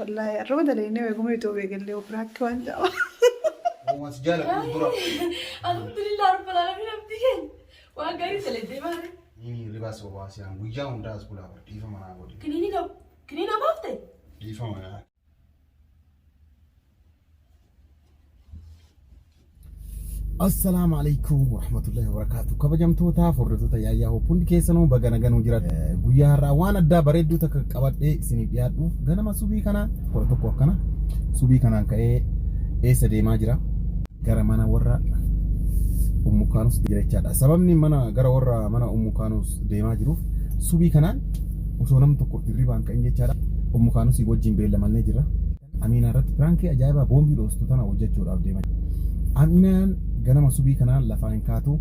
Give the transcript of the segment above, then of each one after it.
Wallaahi arraba dalaynee eeguma itoo eegallee piraanki waan jedhama. Uumaa si jaaladhu dura. Alhamdulillah rabbil alamin abdii keenya. Waan gaarii dalagdee maali? Ni hirribaa si obaasee an guyyaa hundaa as bulaa bara dhiifama naa godhi. Kiniini qabu. Kiniini obaafte? Dhiifama naa. Assalaamu alaikum warahmatullahi wabarakatuh. Kabajamtootaaf hordoftoota Yaayyaa Hoop hundi keessanuu baga naganuu jira. Guyyaa har'aa waan addaa bareedduu takka qabadhee isiniif dhiyaadhuuf ganama subii kana 11 akkana subii kanaan ka'ee eessa deemaa jira? Gara mana warra Ummu Kaanus jira jechaadha. Sababni mana gara warra mana Ummu Kaanus deemaa jiruuf subii kanaan osoo namni tokko hirribaan ka'in jechaadha. Ummu Kaanusii wajjin beellamannee jirra. Amiinaa irratti piraankii ajaa'ibaa boombii dhoostu tana hojjechuudhaaf deema. Amiinaan ganama subii kanaan lafaa hin kaatu.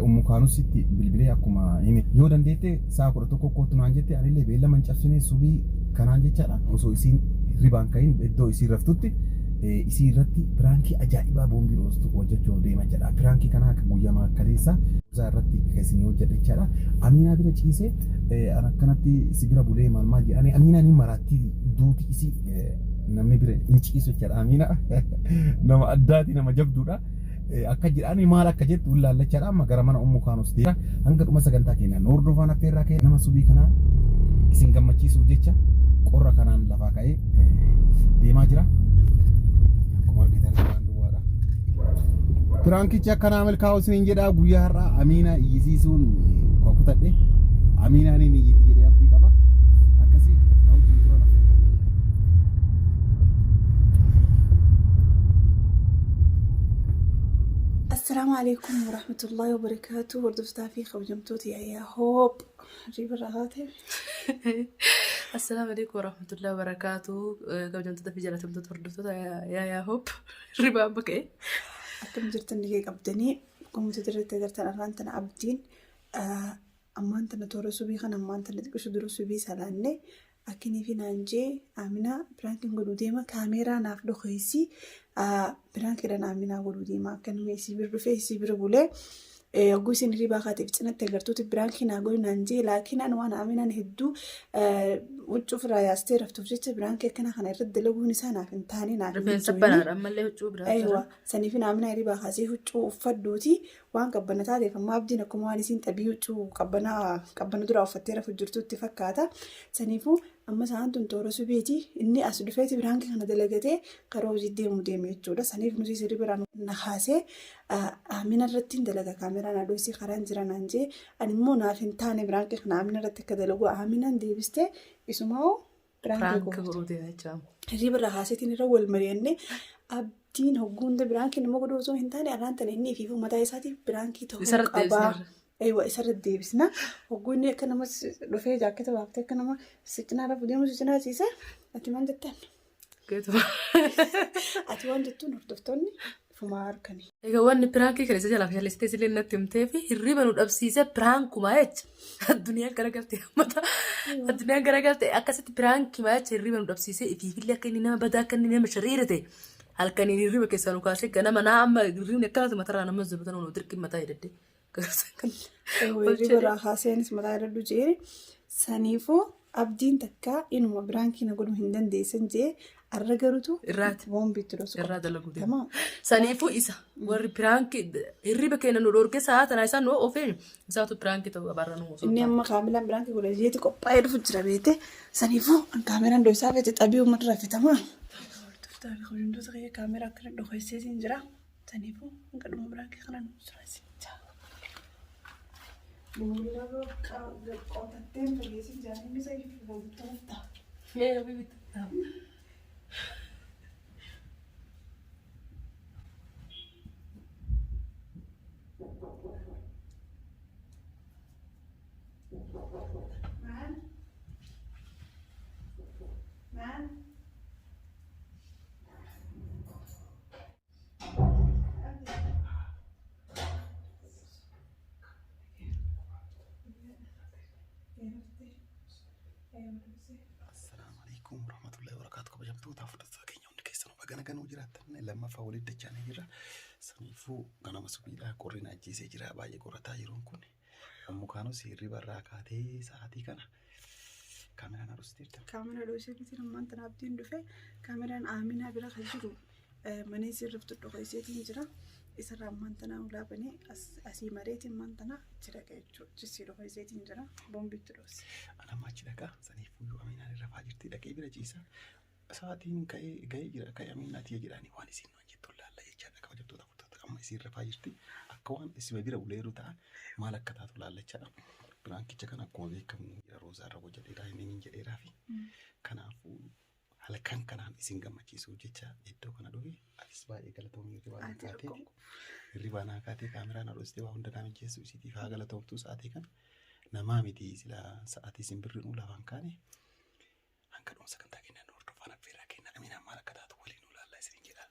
Ummu Kaanusitti bilbilee akkuma hime yoo dandeette sa'a 11 kootu naan jette anillee beellama hin cabsine subii kanaan jechaadha. Osoo isiin hirribaan ka'in iddoo isiin raftutti isii irratti piraankii ajaa'ibaa boombii dhoostu hojjechuuf deema jechaadha. Piraankii kana akka guyyaa kaleessa isaa irratti kan isinii hojjedha jechaadha. Amiinaa bira ciisee an akkanatti si bira bulee maal maal jedhanii Amiinaan hin maraatti duuti isii namni bira hin ciisu jechaadha. Amiina nama addaati nama jabduudha. Akka jedhanii maal akka jettu hin laallachaadha. Amma gara mana Ummu Kaanus deema. Hanga dhuma sagantaa keenyaa nu hordofaan affeerraa kee nama subii kanaa isin gammachiisuuf jecha qorra kanaan lafaa ka'ee deemaa jira. Akkuma argitan waan duwwaadha. Piraankichi akkanaa milkaa'u isiniin jedhaa guyyaa har'aa Amiinaa iyyisiisuun kwa kutadhe. Amiinaan hin iyyiti jedhee abdii qaba. Akkasii na wajjin turan affeerraa. Assalaamu alaikum warahmatullahi wabarakaatu. Hordoftotaa fi kabajamtoota Yaayyaa Hoop. Riba irraa haate. Assalaamu alaikum warahmatullahi wabarakatuh. Kabajamtoota fi jaalatamtoota hordoftoota Yaayaa Hoop. Ribaa amma ka'e. Akkam jirtan nigee qabdanii koompiitara irratti agartan arraan tana abdiin ammaan tana toora subii kana ammaan tana xiqqishu dura subii salaanne akkinii fi naan jee Aminaa piraankiin godhuu deema kaameeraa naaf dhokeessi piraankiidhaan Aminaa godhuu deema akka nama isii bira dhufee isii bira bulee Hogguu isin hirribaa kaateef cinatti agartuuti biraankii naa godhi naan jee laakiin an waan Aminaan hedduu huccuu ofirraa yaastee raftuuf jecha biraankii akkanaa kana irratti dalaguun isaa naaf hin taane naaf hin Rifeensa mijoofne. banaadha ammallee huccuu biraa Aywa jira. saniif Aminaa hirribaa kaasee huccuu uffadhuuti waan qabbana taateef amma abdiin akkuma waan isiin xabii huccuu qabbanaa qabbana duraa uffattee rafu jirtutti fakkaata. Saniifuu Amma isaan tun toora subiiti. Inni as dhufeeti biraankii kana dalagatee karaa hojii deemu deeme jechuudha. Saniif nuti sirrii biraan na kaasee Amina irratti hin dalaga kaameraan aduu karaan jira naan jee ani immoo naaf hin taane biraankii kana Amina irratti akka dalagu Aminaan deebistee isumaa biraankii Piraank goota. godhuu deema jechuudha. Hirriba irraa kaaseetiin irra wal mari'anne abdiin hogguu hunda biraankii nama godhuu osoo hin taane arraan tana inni ifiifuu mataa isaatiif biraankii ta'uu Isarratti qabaa. deebisneerra. Eeywa isarra deebisna. Hogguu inni akka nama dhufee jaakketa baaftee akka nama si cinaa rafu deemu si cinaa ciise ati maal jettaan? Geetuma. Ati waan jettuun hordoftoonni ifumaa harkani. Egaa wanni piraankii kana isa jalaa fashaleessitee isillee natti himtee fi hirriba nu dhabsiise piraankumaa jecha. Addunyaan garagalte mata. Addunyaan garagalte akkasitti piraankimaa jecha hirriba nu dhabsiise ifiifillee akka inni nama badaa akka inni nama shariira ta'e halkaniin hirriba keessaa nu kaasee ganama naa amma hirribni akkanatti matarraa nama jiru tanuu nu dirqii mataa hidhadde. Hirriba irraa kaaseenis mataa irra jee saniifuu abdiin takka inuma biraankii na godhuu hin dandeessan jee arra garutu Irraati. boombiitti dhosu Irraa dalaguu deema. Tamaam. Saniifuu isa warri piraankii hirriba keenya nu dhorke sa'a tanaa isaan nu ofeen isaatu piraankii ta'uu qabaarra nu osoo Inni amma kaamelaan biraankii godha jeeti qophaa'ee dhufu jira beete saniifuu an kaameraan dho'isaa feete xabii uummata rafetamaa. Hordoftoota fi kabajamtoota kiyya kaameraa akkana dhokeesseetiin jira. Saniifuu hanga dhuma biraankii kana nu turaa isin jaa. Boolla qotatteen fageessin jaanii misa fuultuufta. Maal? Maal? Assalaamu alaikum warahmatullahi wabarakatuh. Kabajamtoota hordoftoota keenya hundi keessanuu baga nagaan nuu jiraattan lammaffaa walitti dachaanii jira. Saniifuu ganama subiidhaa qorri na ajjeesee jira baay'ee qorataa yeroon kun. Ammoo kaanus hirriba irraa kaatee sa'aatii kana Kaameraan haadhosteerta. Kaameraa dho'iseetiin ammaan tana abdiin dhufe kaameraan Aaminaa bira kan jiru mana isiin riftu dho'iseetiin jira. Isarraa ammaan tana ulaa banee asii mareetiin ammaan tana achi dhaqa jechuudha. Chisii dho'iseetiin jira. Boombiitti dho'ise. Anamma achi dhaqaa saniif iyyuu Aminaan irra faa jirti dhaqee bira ciisa. Sa'aatiin ka'ee ga'ee jira ka'ee Aminaa tiyya jedhaanii waan isiin waan jettu laalla jechaadha kabajamtoota hordoftoota amma isiin rafaa jirti akka waan isima bira uleeru ta'a maal akka taatu laallachaadha. Prankicha kana akkuma beekamu roozaa irra hojjedheeraa inni niin jedheeraa fi kanaafuu halkan kanaan isin gammachiisuuf jecha iddoo kana dhufe atis baay'ee galatoomii hirribaa naa Ati kaatee rakkoo. Hirribaa naa kaatee kaameraa na dhoostee waa hunda naa mijeessu isiitiif haa galatoomtuu sa'aatii kana namaa miti silaa sa'aatii isin birrinuu lafaan kaane hanga dhuma sagantaa kennaa nu hordofaan affeerraa kennaa Aminaan maal akka taatu waliin nu laallaa isiniin jedha.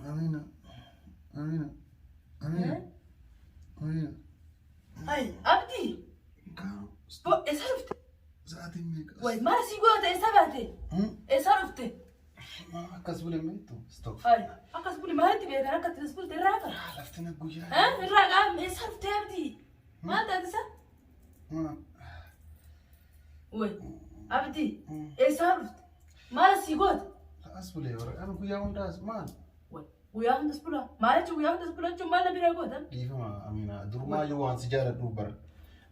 Amina. Amina. Amina. Amina. Ay, Abdii! Kaan Bo, eessa dhufte? sa'aatiin meeqa? Way, maal sii goota eessa baate? Eessa dhufte? Akkas bulee meetu? Stop. Ay, akkas buli maalitti beekan akka itti as bulte irraa qaba. Lafti na guyyaa. Eh, irraa qaba eessa dhufte Abdii? Maal taate isa? Way, Abdii, eessa dhufte? Maal sii goota? As bulee warra guyyaa hundaas maal? Way, guyyaa hundas bula. Maal jechuun guyyaa hundas bula jechuun maal na bira goota? Dhiifama Amina durumaa yoo waan si jaaladhu bara.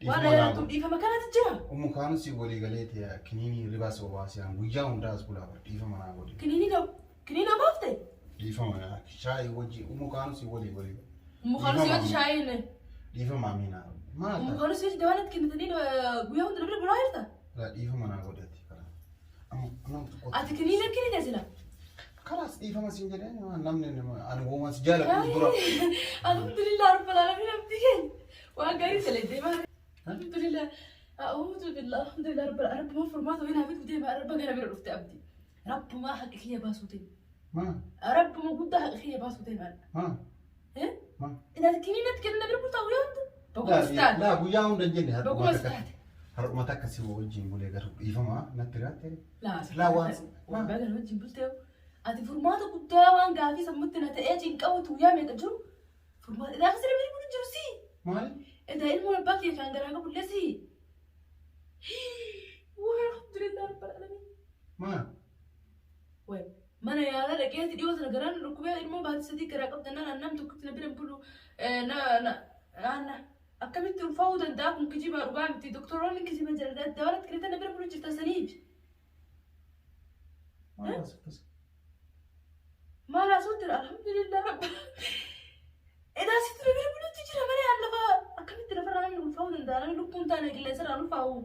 Waan ayyaantu dhiifama kanatti jira. Ummu kaanus walii galeeti kiniinii ribaa sobaasiyaan guyyaa hundaas bulaa bara dhiifama naa godhi. Kiniinii qabu. Kiniinii baafte? Dhiifama shaayii wajji ummu kaanus walii walii. Mukaan si hojii shaayiin. Dhiifama Amina. Maal ta'a? Mukaan si hojii dawaan itti kennitanii guyyaa hunda na bira bulaa jirta? Laa dhiifama naa godhati karaa. Amma nama tokko. Ati kiniinii kiniinii sila. Kalaas dhiifama siin jedhee namni ani waan si jaaladhu dura. Alhamdulillah rabbil alamin abdii keenya. Waan gaarii sila deemaa. Alhamdulillah. A'uudhu billah alhamdulillah rabbil rabbuma furmaata wayii naaf deema rabba gara bira dhufte abdii. Rabbumaa haqa kiyya baasuu ta'e. Maa Rabbuma guddaa haqa kiyya baasuu ta'e maal? maa Eh? maa. Inaati kiniinii natti kennan bira bultaa guyyaa hunda? Bagumas taate. Laa guyyaa hunda hin jenne har'uma Bagumas takka taate. har'uma takka si wajjin bulee garuu dhiifama natti raatte. Laa Laa waan waan baga wajjin bultee ati furmaata guddaa waan gaafii sammutti na ta'ee cinqabutu guyyaa meeqa jiru furmaata idaa kasira bira bulu jiru si Maali? idaa ilmoo abbaa kiyya kan garaa qabullee si waa alhamdulillah rabbil alamin Maal? Way mana yaalaa dhaqeeti dhiyoo sana garaan dhukkubee ilmoo baatii sadii garaa qabda naan nam tokkotti na bira hin bulu na na na akkamitti ulfaa'uu danda'a kun kijibaa dhugaa miti doktoroonni kijiban jira dawaalatti kennitan na bira bulu jirta saniif. Maal asirratti? Maal haasawuu jira alhamdulillah rabbi. Edaa sitti na bira bulutti jira malee aan lafa akkamitti lafarraa namni ulfaa'uu danda'a namni lubbuun taane qilleensarraa ulfaa'u.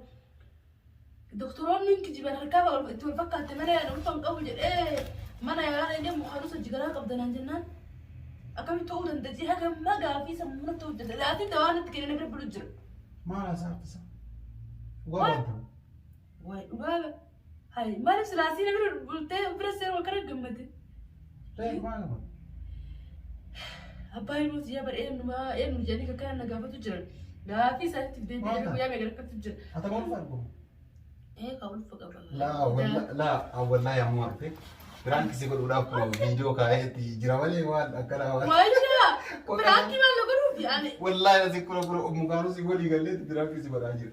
Doktoroonni kijiban harkaa itti wal fakkaatte malee ani ulfa hin qabu jedhee mana yaalaa inni mukaanus hojii garaa qabda naan jennaan. Akkamitti ta'uu danda'a haga magaa fi sammuu natti hojjeta. Ati dawaa natti kennee na bira bulu jira. Maal haasa'aa? Dhugaa baanta. Waay dhugaa hay maaliif silaasii na bira bultee bira seeruu akkana gammade. Reef maal qaba? Abbaa ilmoo tiyyaa bara eenyumaa eenyu jedhanii kan kana na gaafatu jiran. Gaafii isaaniitiif deebi'ee guyyaa meeqa rakkatu jira. Ata maal ulfa argamu? Ee ka ulfa qaba. Laa laa wallaahi ammoo arte prank si godhuudhaaf kun viidiyoo kaa'eetti jira malee waan akkanaa waan. Waayyaa prank maal na godhuufi ani. Wallaahi asi kura kura ummu kaanus walii galleetti prank si godhaa jira.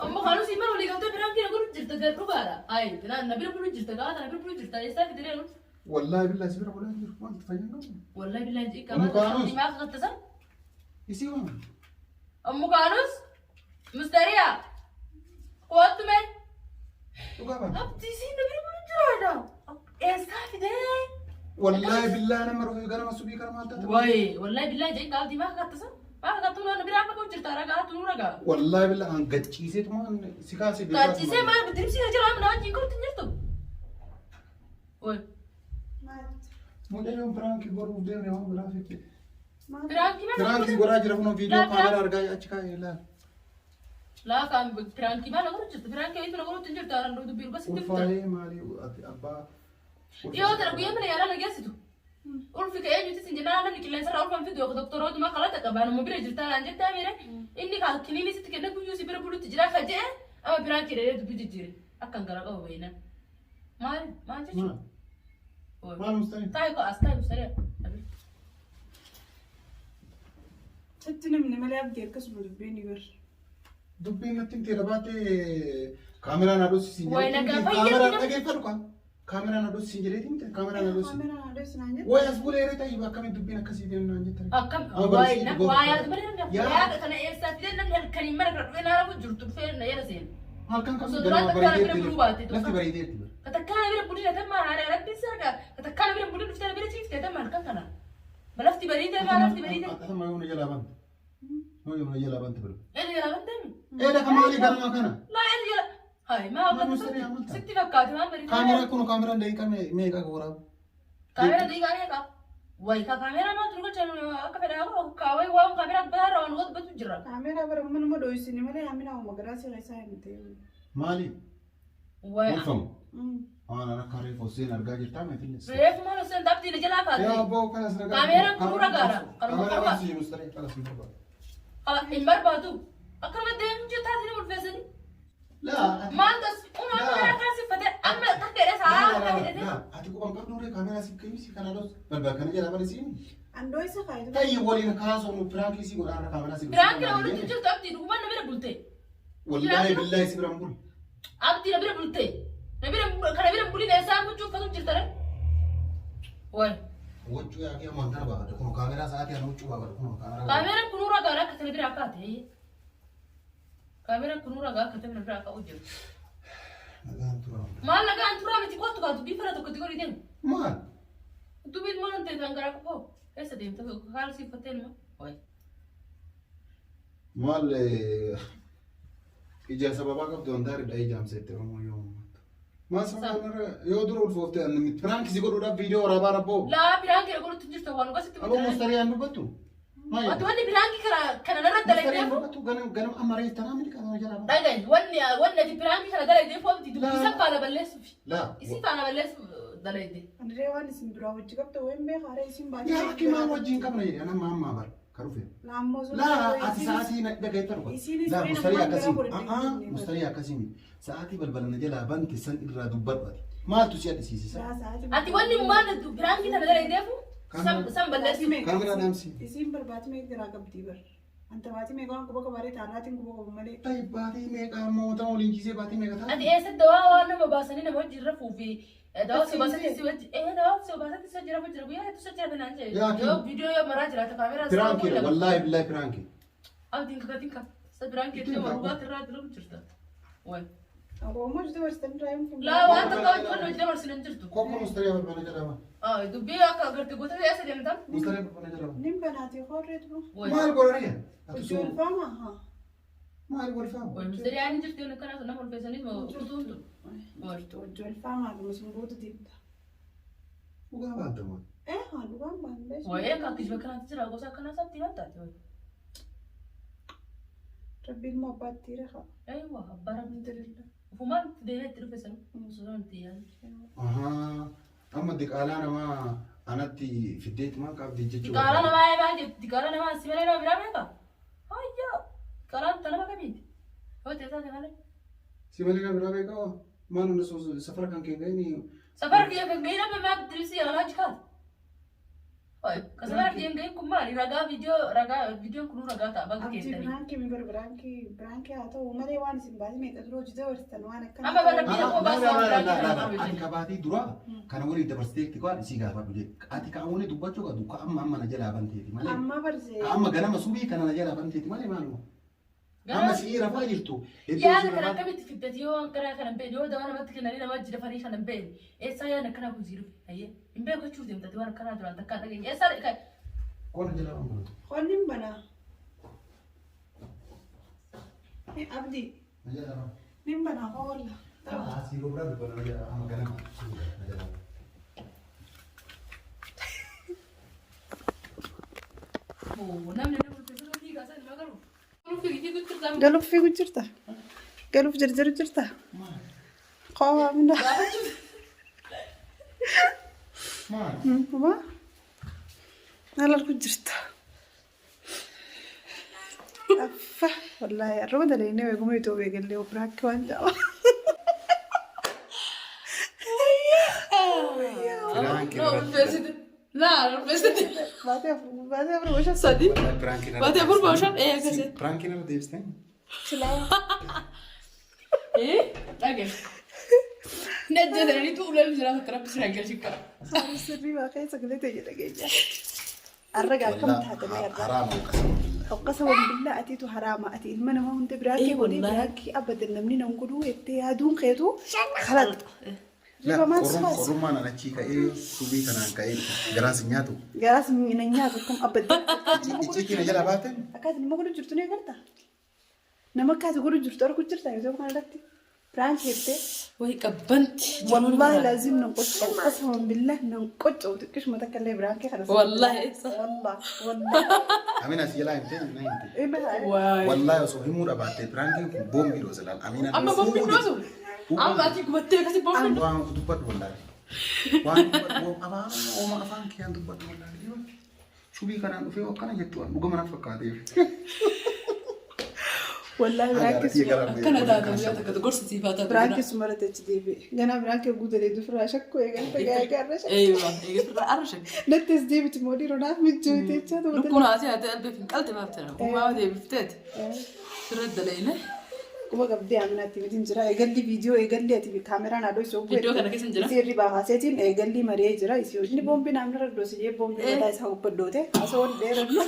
Amma kaanus mana walii galtee prank na godhu jirta gar dhugaadha. Ayi na bira bulu jirta gaata na bira bulu jirta eessaa fidee nu. Wallaahi billahi si bira bulaa jiru wanti fayyaan qabu. Wallaahi billahi Ummu ji'i qaba. Kaanus. Maa kakkattasan? Isii waan. Ummu Kaanus Mustariyaa kootu mee. Dhugaa baata. Abdii siin na bira bulu jiraadha. Eessaa fidee? Wallaahi billaa nama dhufe ganama subii kana maal taate? Wayi wallahi billahi jeen gaaftii maa kakkattasa? Maa kakkattuu na biraa akka jirta ragaa tuu ragaa. Wallaahi billaa an gachiiseetuma si kaasee Gaachisee maal bidiribsii na jira na wajjin kootu hin jirtu. Wayi. Mucayyoon piraankii godhuuf deemne waan biraa fitte. Piraankii maal? Piraankii godhaa jira kunoo viidiyoo Laa, kaameraa argaa achi kaa'ee ilaali. Laa kaan piraankii maal godhu jirtu? Piraankii wayiitu na godhutti hin jirtu haaraan dubbii dhugaa sitti himta. Ulfaa'ee maalii ati abbaa. Dhiyoo tana guyyaa mana yaalaa na geessitu. Ulfi ka'ee jirti sin jennaan namni qilleensa irraa ulfan fidu yookaan doktorootuma kalata qabaan amma bira jirtaa naan jette amire inni kaa kiniinii sitti kenne guyyuu si bira bulutti jira ka je'e amma piraankii dheeree dubbii jijjiire akkan gara qabu beeynan. Maal maal jechuudha? Maal mustanii? Taayi ko as taayi mustariya. Sitti namni malee abdii akkasuma dubbiin ni bar. Dubbiin natti himtee dhabaatee kaameraan haadhos siin Wayi jedhee nagaa kaameraan fayyadina. dhageeffadhu kaa. Kaameraan haadhos siin jedhee himte kaameraan haadhos. Kaameraan haadhos naan jette. Wayi as bulee irra ta'ii akkamitti dubbiin akkasii deemu naan jettan. Akkam Amma wayi barsiisuu na goota. waa yaadu malee namni Yaa. yaada kana eessaa fidee namni halkaniin mana kana dhufee naara jirtu dhufee na jala seena. Halkan kam Osoo duraan ganama takkaa na bira bareedeetti buluu baate lafti tokko. bareedeetti. Katakkaana bira bulii tamma haala rabbi sarga katakkaana bira bulii dhuftee bira ciifte tamma halkan kana. Lafti bariite maa lafti bariite. Akkasuma yoo na jalaa bante. Yoo na jalaa bante bira. Eessa jalaa bantee mi? Eeda kan maali ganama kana? Laa eessa jala. Hai maa Maal mustariyaa akka amantaa? sitti fakkaate waan bariite. Kaameraa kun kaameraan daqiiqaa meeqa waraabu? Kaameraa daqiiqaa meeqa? Wayi ka kaameraa maal turu galchan akka fedhaa kaawwee waan kaameraa baraa waan godhatu jira. Kaameraa bara manuma dho'isini malee amina homa garaa si keessaa hin ta'e. Maali? Wayi. Ulfamu. Waan akka reefu Hussein argaa jirtaa meetillee. Reefu maal Hussein taphtii na jalaa Yaa kaate. abboo kanas nagaa. Kaameraan kun ragaadha. Kanuma Kaameraan qaba. si mustariyaa kanas hin barbaadu. Hin barbaadu. Akkanuma deemu jirtaa si nama ulfeessanii. Laa ati. Maal tas una kaameraa kaasifate amma takka jedhee sa'a akka hidhate. Laa ati quban qabdu ree kaameraa si keenyisi kana dos balbal kana jalaa bane siin. Andoo isa kaayitu. Tayi waliin kaasoo piraankii si godhaa irra kaameraa si Piraankii na walitti jirtu abdii dhugumaan na bira bulte. Wallaahi billaahi si biraan bulu. Abdii na bira bulte. Na bira kana bira bulin eessaa huccuu uffatu jirta re. Wayi. Huccuu yaa kee ammaan tana baafadha kun kaameraa sa'aatii ana huccuu baafadha kun kaameraa. Kaameraan kun ragaa akka kana bira akka ta'e. Kaameraan kun ragaa akka kana bira akka hojjetu. Nagaan turaa. Maal nagaan turaa miti kootu kaa dubbii fara tokkotti godhi deemu. Maal? Dubbiin maal hin ta'e kan garaa qofoo. Eessa deemta kaala siiffattee numa. Wayi. Maal ija sababaa qabdu handaariidha ijaamseette Oromoo yoo uummattu. Maal sababa kanarra yoo dura ulfoofte piraankii si godhuudhaaf viidiyoo waraabaa rabboo. Laa piraankii godhutti hin jirtu waan gosa Aboo mustariyaan dubbattu. Maal Wanti wanni piraankii kana kana narratti Mustariyaan dalagdeefu dubbattu ganam ganam amma reef tanaa miti kana jalaa ba'a. dhagahi wanni wanni ati piraankii kana dalagdeefu wanti dubbii san faana balleessuuf. Laa. Isin faana balleessuuf dalagde. Andree waan isin duraa wajji qabda wayin beekaa haree isin baatee. Yaa akki maal wajjin qabna jedhe ana maammaa bara ka dhufe. Laammoo sun. Laa ati sa'aatii na dhagayeetta dhufa. Isiinis Laa wayii mustarii namaan akkasii. biraa godhadhe A'aa hin jenne. mustarii akkasii miti. Sa'aatii balbala na jalaa bante san irraa dubbadhu ati. Maaltu si addisiise san? Ati wanni maal piraankii kana dalagdeefu san balleessuuf. Kaameraa dhaamsi. Isiin barbaati mee garaa qabdii bar. Anta baatii meeqa waan quba qabaaree taarraatiin quba qabu malee. Tayi baatii meeqa moota waliin ciisee baatii meeqa ta'a? Ati eessatti dawaa waan nama baasanii nama wajjin rafuu fi dawaa si baasanii si wajjin dawaa si baasanii si wajjin rafuu jira guyyaa hedduu si wajjin rafee naan jedhe. Yaa Yoo viidiyoo yoo maraa jiraata kaameraa Piraankiidha wallaahi billaahi piraankii. Abdiin kakatiin ka. Sa piraankii itti warugaatti irraa dalagu jirta. Wayi. Oromoo hojii dabarsitan irraa yoom kun. Laa waan takka wajjin wanni hojii dabarsine hin jirtu. Kokko mustariyaa balbala jalaa bane. Dubbii akka agartee goota eessa deemtan? Mustariyaa balbala jalaa bane. Nin banaatee horreetu. Wayi. Maal godhaniya? Ati Hojii soo ulfaama haa. maal wal faamu? Wayi mustariyaan hin jirtu yoon akkanaas nama ulfeessanii kutuuntu. Wayi. Hojii ulfaamaa dhuma sun booda deemta. Dhugaa baanta maal? Eh haa dhugaan baanbee. Wayi akka akkisuma akkanaatti jira gosa akkanaa isaatti himan taate. Wayi. Rabbiin immoo abbaatti raha. Eeywa abbaa rabbi. Alhamdulillah. Ufumaan itti deemee itti dhufe sana. Osoo itti yaadu. Ahaa. Amma diqaalaa namaa anatti fiddeet maal qabdi jechuudha. Diqaalaa namaa maal jettu? Diqaalaa namaa si malee nama biraa beekaa? Hayyaa! Diqaalaan ta nama kamiiti? Yoo ta'e taate malee. Si malee nama biraa beekaa? Maal hunda safara kan kee ga'ini Safara kiyya kan ga'e nama maal diribsi yaalaa jikaata? Kasabara fi hin kun maali? Ragaa viidiyoo ragaa viidiyoon kun ragaa ta'a bakka Abdii keessanii. biraankii mi bar biraankii biraankii haa ta'u malee waan isin baasii meeqa dura hojii dabarsitan waan akkana. Amma bara biyya koo baasii waan biraankii kana qabu Ati kabaatii dura kana waliin dabarsitee itti waan isii gaafadhu jedhe. Ati ka waliin dubbachuu qabdu ka amma amma na jalaa banteeti malee. Amma barsee. Ka amma ganama subii kana na jalaa banteeti malee maaluma. Amma si'ii rafaa jirtu. Iddoo Yaada isii kana rafaa. akkamitti fiddati yoo waan karaa kana hin beekne yoo dawaa namatti kennanii nama jidafanii kana hin beekne eessaa yaada akkanaa kun sii dhufe hayyee hin beeku jechuuf deemtati waan akkanaa duraan takkaa hin dhageenye eessaa kan Qonna jalaa bantu. Qonni hin banaa. Abdii Na jalaa bantu. nin banaa hoolla. Asii yeroo biraa dubbanna na jalaa amma ganama subii na jalaa bantu. Namni nama ulfeessuu fiigaa sana nama garuu. Fiiguu Galuuf fiigu jirta. Galuuf jarjaru jirta. Qowaa mina. Maal? Kuma. Maal argu jirta. Affa wallaahi arraba dalaynee eeguma itoo beekallee biraakki waan jedhama. Piraankii No, ulfeessite. Laa ulfeessite. Baatee afur boshan Sadi. Piraankii narra Baatee afur boshan ee akkasii. Piraankii narra deebistee? silaa. Ee dhage. Najjatanii ulee jira akka rabbi siraan galchikka. Sirrii baaqee sagalee ta'e dhageenya. Arraga akkam taatanii argaa. Haraama qasama billaa. Oqqasa wambillaa atiitu haraama ati ilma namaa hunda biraankii Eh, godhee wallahi. biraankii abadan namni nan godhuu jettee yaaduun keetu kalaqa. Riba maal suwaas? Qorrummaan an achii ka'ee subii kanaan ka'ee garaan si nyaatu. Garaas na nyaatu akkam abadan. Icciitii na jala baate. Akkaati nama godhu jirtu ni agarta. Nama akkaati godhu jirtu argu jirta yoo kana irratti biraankii jettee. Wayi qabbanti. Wallahi laazim nan qocca'u qasama billah nan qocca'u xiqqishuma takka illee biraankii kana. Wallahi. Wallahi wallahi. Amina si jalaa himtee na himte. Wayi. Wallahi osoo himuu dhabaatte piraankiin kun boombii dhoosa laal. Amina Amma boombii dhoosu. Amma ati gubattee akkasii boombii dhoosu. Waan dubbadhu wallahi. Waan dubbadhu afaan ooma afaan kiyyaan dubbadhu wallahi. Subii kanaan dhufee akkana jettu dhugama natti fakkaateef. Wallahi biraankii suma. Akkana taata guyyaa takka gorsa siifaa taata. Biraankii suma irratti achi deebi'e. Ganaa biraankii guutalee dufirraa shakkoo eegalte gaagaarra shakkoo. Eeyyuma eegatirra arra shakka. Natti as deebiti moo dhiiroo naaf mijjoote jechaa ta'u. Lukkuun haasii haatee albeef hin qalte maaf jedhama. Uumaa deebifteeti. Sirra daleene. Quba qabdee aminaatti mitiin jira. Eegalli viidiyoo eegalli ati kaameraan haadhoo isoo Iddoo kana keessa hin jira. Isii irri baaseetiin eegalli maree jira. Isii inni boombiin amna irra dhoose jee boombii mataa isaa gubbadhoote. Osoo ol dheerannu.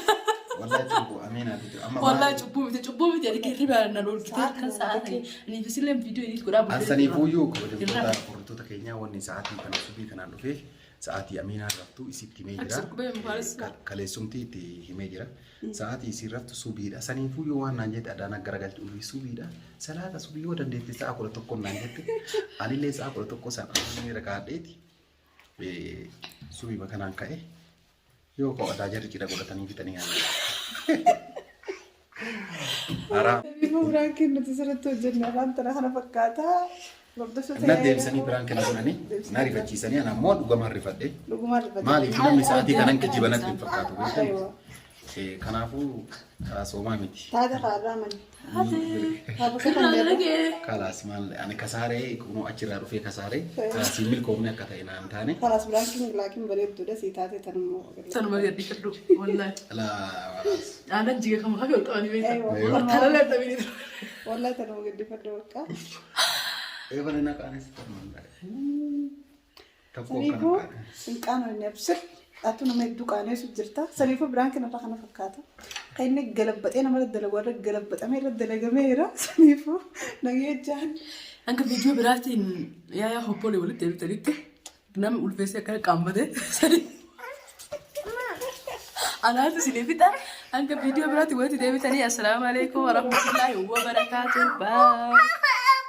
Wallahi cubbuu Amina amma Wallahi cubbuu miti cubbuu miti ani kirri baala na lolchite kan sa'aatii ani fisilleen viidiyoo inni godhaa bultee. Ansaniifuyyuu kabajamtoota hordoftoota keenyaa wanni sa'aatii kana subii kanaan dhufee sa'aatii Aminaa raftu isitti himee jira. Akka qubee mukaanis. Kaleessumti itti himee jira. Sa'aatii isiin raftu subiidha. Saniifuyyuu waan naan jette adaan akka garagalchu ofii subiidha. Salaata subii yoo dandeette sa'a 11 naan jette. Anillee sa'a 11 sana miira kaadheeti. Subii kanaan ka'e yoo ka'u adaa jarri cidha godhatanii fixanii nyaanna. Haraam. Saniifuu biraankiin nuti sirriitti hojjenne afaan tana kana fakkaata. Hordoftoota Na deebisanii biraan kana godhanii na rifachiisanii ana ammoo dhugamaan rifadhe. Dhugumaan rifate. Maaliif namni sa'aatii kanan kijiba natti hin fakkaatu beektan. Kanaafuu karaa soomaa miti. Taate kaarraa mani. Sirraa dalagee. Kalaas maal ani kasaaree kunoo achirraa dhufee kasaaree kaasii milkoomne akka ta'e naan taane. Kalaas biraankiin laakiin bareedduudha sii taate tanummoo. Tanuma gadi fidhu wallahi. Kalaas. Aannan jiga kama hafi ol qabanii beektan. Eeyyoo. Talalee dhabanii ture. Wallahi tanuma gaddifadhu bakka. Eebana na qaanes Tokko Saniifuu kana qaane. hin qaanofne absir. Atu nama hedduu qaaneessu jirta. Saniifuu biraankiin irraa kana fakkaata. Kan inni galabbaxee nama dalagu irra galabbaxamee irra dalagameera. Saniifuu nagee jaan. Hanga viidiyoo biraatiin yaayaa hobbolee walitti deebitanitti namni ulfeessee akkana qaammatee sanii. Anaatu isinii fixa. Hanga viidiyoo biraatti walitti deebitanii assalaamu alaikum warahmatullaahi wabarakaatuh. Bye.